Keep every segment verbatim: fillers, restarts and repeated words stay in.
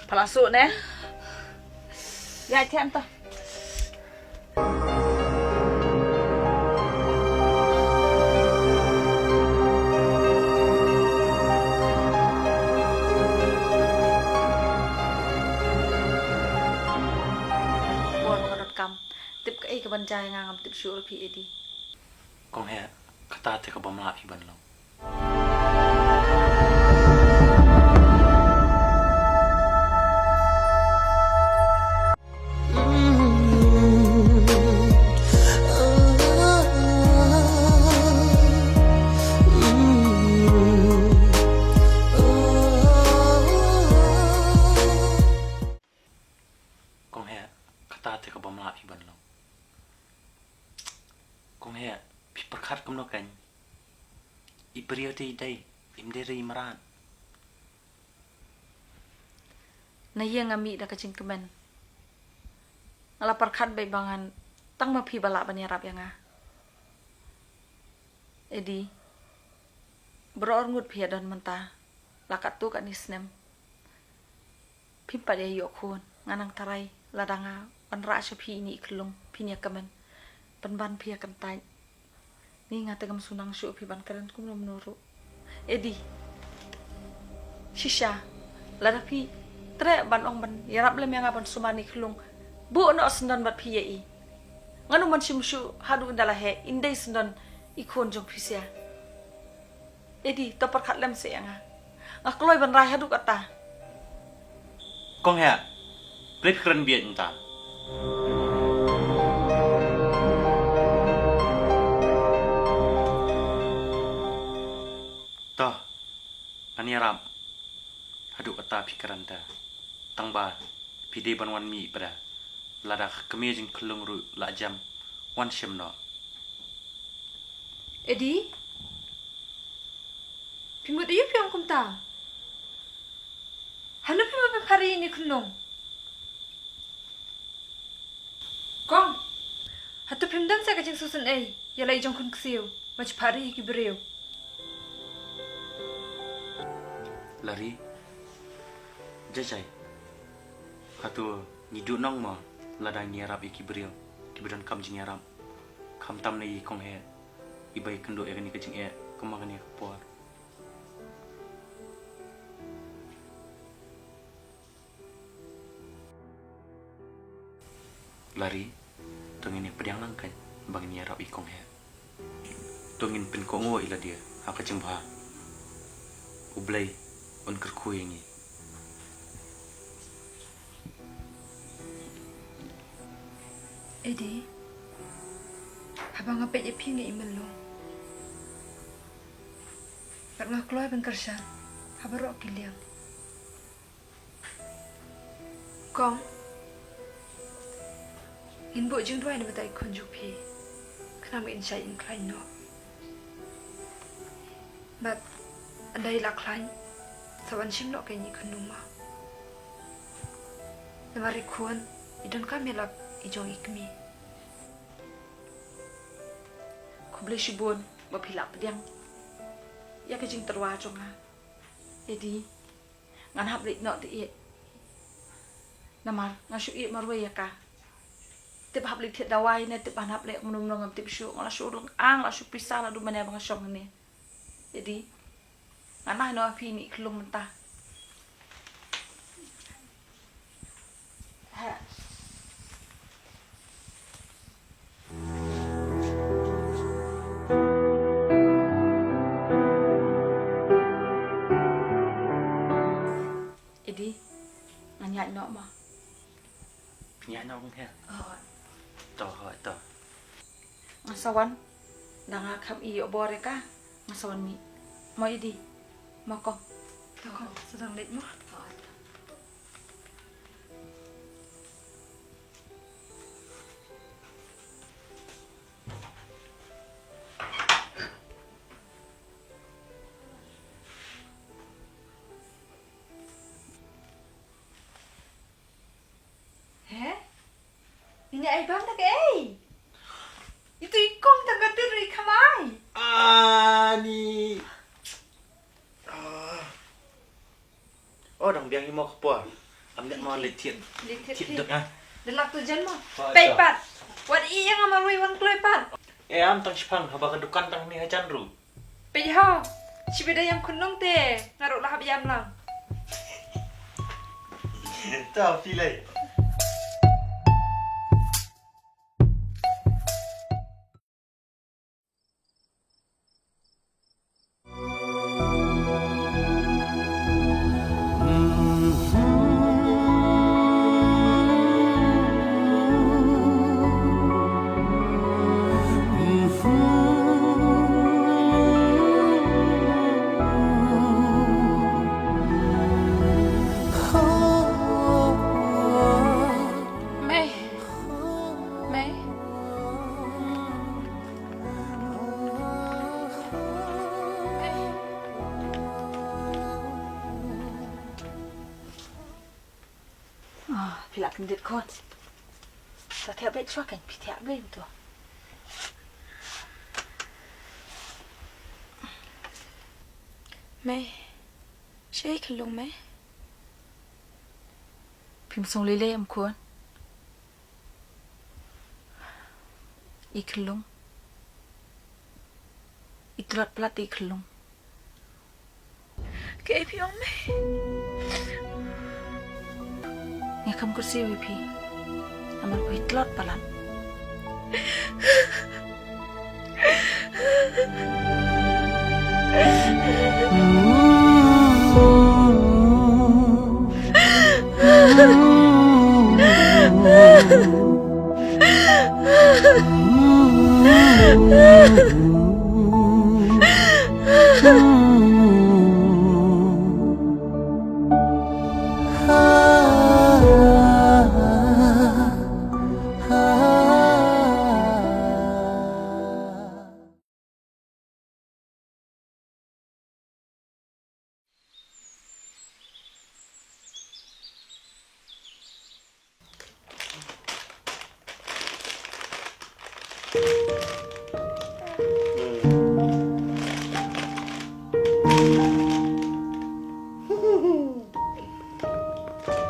Pala su ne. Ya, tian to. Bor ba ka donkam. Tip kaei ka ban jia ïa nga, ngam tip shuh ruh phi, Edi. Kong Heh, kata te ka bym lah phi ban long. Kong Heh, kata te ka bym lah phi ban long. Kong Heh, phi pyrkhat kumno keiñ? I briew te i dei, im dei re i mrad. Na ïing nga mih da ka jingkmen. Nga la pyrkhat beit ba ngan tang ma phi ba lah ban ïarap ïa nga. Edi, baroh arngut phi ïa don mynta, la katto katne snem. Phim pat ïa ïoh khun, nga nang tharai lada nga wanrah sha phi ine i khyllung, phin ïa kmen. Pynban phi ïa kyntait. Ni nga te ngam shu nang shuh phi ban kren kumno kumno ruh. Edi, shisha, lada phi treh ban ong ban ïarap lem ïa nga ban sumar ine i khyllung, buh noh syndon bad phi ïa i. Ngan ym ban shim shuh haduh ynda la heh, in dei syndon i khun jong phi sha. Edi, to pyrkhat lem seh ïa nga. Nga kloi ban rai haduh katta. Kong Heh, phi kren bieit mynta. To, ngan ïarap. Haduh katta phi kren te. Tang ba phi dei ban wan mih pat. Lada ka kmie jingkhyllung ruh la jem, wan shim noh. Edi? Phi mut aïu phi ong kumta? Hano phi mut ban phah ri ine i khyllung? Kong, hato phim don seh ka jingsngewsynei ïa la i jong khun ksiew ban shu phah ri ïa ki briew? Lari, jai jai. Hato ngi duh nong mo lada ngi ïarap ïa ki briew kiba donkam jingïarap? Khamtam na i Kong Heh, iba ïakynduh ïa kane ka jingeh kumba kane ka por. Lari, to ngin ïa pdiang lang keiñ ba ngin ïarap i Kong Heh. To ngin pynkohnguh ïa lade ha ka jingbha. U Blei un kyrkhu ïa ngi. Edi, haba nga peit ïa phi nga i myllung. Bad nga kloi ban kyrshan ha baroh ki liang. Kong, ngin buh jingduwai na bynta i khun jong phi. Khnang ba in shait in khlaiñ noh. Bad ynda i la khlaiñ, sa wan shim noh keiñ i khun jong nga. Namar i khun i donkam ïa la i jong i kmie. Khublei shibun ba phi la pdiang ïa ka jingtyrwa jong nga. Edi, ngan hap leit noh te ïeit. Namar nga shu ïeit marwei ïa ka. Tip hap leit thied dawai ne tip ban hap leit kumno kumno ngam tip shuh. Nga la shu lyngang, la shu pisa, la dum mane ba nga shong hangne. Edi, ngan ai noh ïa phi ine i khyllung mynta. Edi, ngan ïaid noh mo. Phi ïaid noh Kong Heh? Hooid. To, hooid, to. Nga sa wan, da nga kham ïoh bor ïa ka, nga sa wan mih. Mo Edi, mo Kong. To, Kong, sa dang leit mo. He? Ini ai bam da kaei? Itu i Kong tang ka dur i khamai. Ani. Ah. Oh, dang biang hi mo ka por. Am ngat mo le thied. Le thied thied dok ah. Delak tu jan mo. Peit pat. Wat i yang ama rui wan kloi pat. Eh, am tang shipang haba ka dukan tang ni hajan ru. Peit ho. Shibida yang khunlung te. Ngaruk lah hab yam lang. Ta phi lai. Mei. Mei. Mei. Ah, phi la kyndit khun. Sa thiah beit shuwa kan phi thiah beit to. Mei. Shaei khyllung Mei? Phim sngewlei lei em khun? I khyllung. I tlot palat i khyllung. Kaei phi ong Mei? Nga kham khursiew ïa phi. Namar phi tlot palat.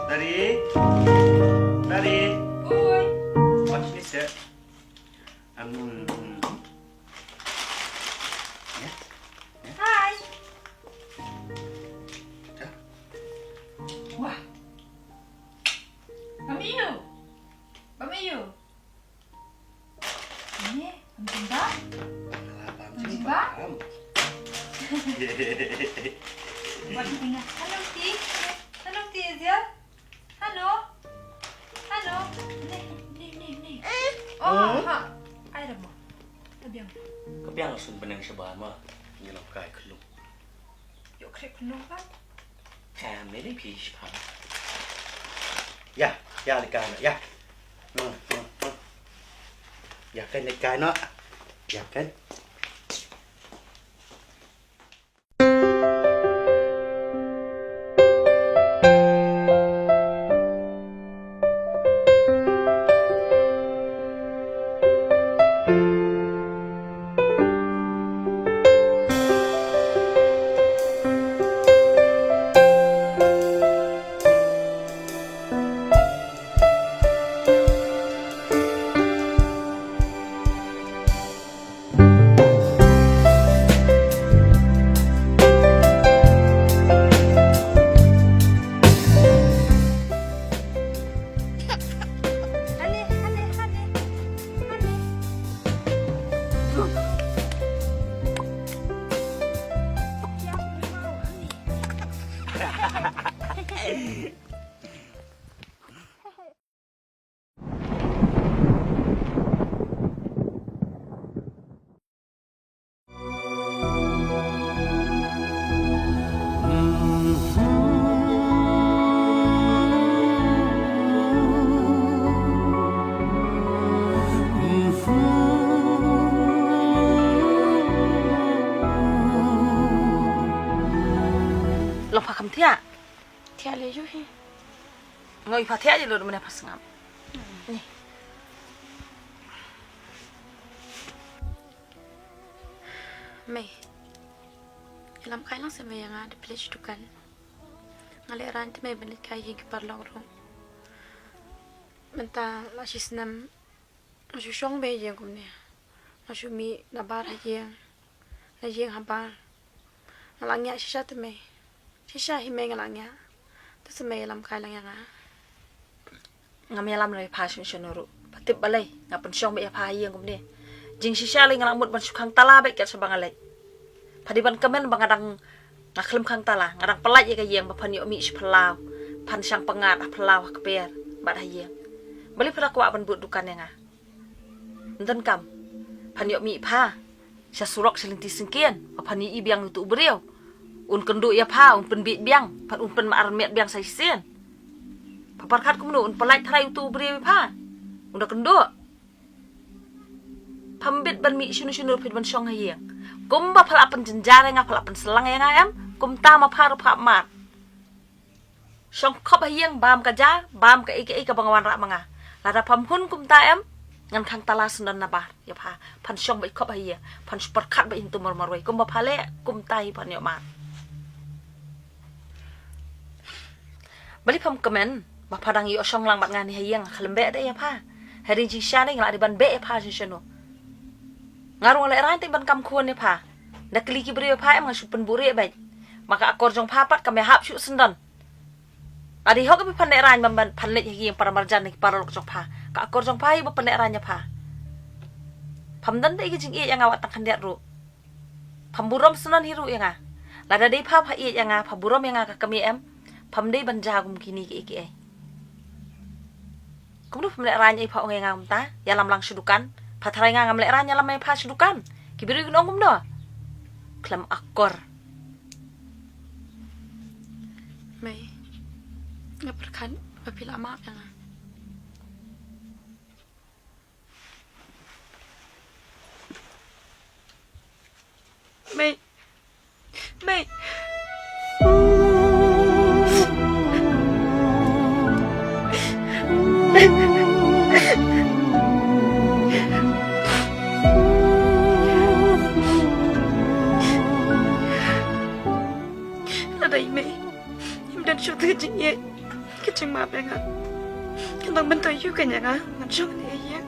Dari. Dari. Oi. Watch this, ya. Anu, anu, anu. Ya. Ya. Hai. Ya. Wah. Bam ïu. Bam ïu. Ni, bam jingba. Alah, bam jingba. Bam jingba. Buat ni, Ina. Hello, Ti. Hello, Ti, Azia. Hano? Hano? Ni, ni, ni, ni. Oh, ha. Ai da mo. Ka biang. Ka biang sun bneng shabar ma. Ngi lam kai khlung. Ïoh khreh khlung ba. Ka meri phi shipang. Ya, ya lika ya. Hmm, hmm, hmm. Ya kan lika no. Ya kan. Long pha kham thiah. Thiah lei ju hi. Ngoi pha thiah ji lut mane pha sngap. Ni. Mei. Ïalam kai lang se mei ïa nga da plie sha dukan. Nga lehraiñ te mei ban leit kai ïing ki paralok ruh. Mynta la shi snem nga shu shong beit ha ïing kumne. Nga shu mih nabar ha ïing, na ïing habar. Nga la ngiah shisha te mei. Shisha hi mei nga la ngiah. Te sa mei ïalam kai lang ïa nga. Ngam ïalam re pha shuh shuh ruh. Pha tip balei nga pynshong beit ïa pha ha ïing kumne. Jingshisha lei nga la mut ban shu khang tala beit kat shaba nga leit. Pha dei ban kmen ba nga dang, nga khlem khang tala, nga dang pyllait ïa ka ïing ba phan ïoh mih sha phyllaw, phan shang pyngngad ha phyllaw ha kper bad ha ïing. Balei pha da kwah ban bud dukan ïa nga? Ym donkam. Phan ïoh mih pha sha surok sha lynti syngkien ba phan ïohi biang utu u briew. Un kynduh ïa pha, un pynbieit biang, phan un pynmar met biang sa shisien. Pha pyrkhat kumno un pyllait tharai utu u briew ïa pha? Un da kynduh. Pham bit ban mih shano shano phi ban shong ha ïing. Kumba pha la pynjynjar ïa nga, pha la pynslem ïa nga em, kumta ma pha ruh pha mad. Shong khop ha ïing bam ka ja, bam kaei kaei kaba nga wanrah ma nga. Lada pham hun kumta em, ngan khang tala syndon nabar ïa pha. Phan shong beit khop ha ïing, phan shu pyrkhat beit ïa utu u marwei. Kumba pha leh kumta hi phan ïoh mad. Balei pham kmen ba pha dang ïoh shong lang bad nga ne ha ïing, khlem beh de ïa pha. Hynrei jingshisha ne nga la dei ban beh ïa pha shuh shano. Nga ruh nga lehraiñ te ban kam khun ïa pha. Da kylli ki briew ïa pha em, nga shu pynbuhrieh beit. Ma ka akor jong pha pat kam ïahap shuh syndon. Nga dei hok ba phan lehraiñ ban, ban phan leit ha ki ïing para marjan ne ki paralok jong pha. Ka akor jong pha hi ba phan lehraiñ ïa pha. Pham don de ki jingïeit ïa nga wat tang khyndiat ruh. Pham burom syndon hi ruh ïa nga. Lada dei pha pha ïeit ïa nga, pha burom ïa nga ka kmie em, pham dei ban jia kum kine kiei kiei. Kumno pham lehraiñ ei pha ong ïa nga kumta, ïalam lang sha dukan. Pha tharai nga ngam lehraiñ, ïalam ei pha sha dukan. Ki briew kin ong kumno? Khlem akor. Mei, nga pyrkhat ba phi la map ïa nga. Mei. Mei. Lada i mei im don shuh te ka jingïeit, ka jingmap ïa nga, kan dang bynta ïa u kan ïa nga, ngan shong ne ïa.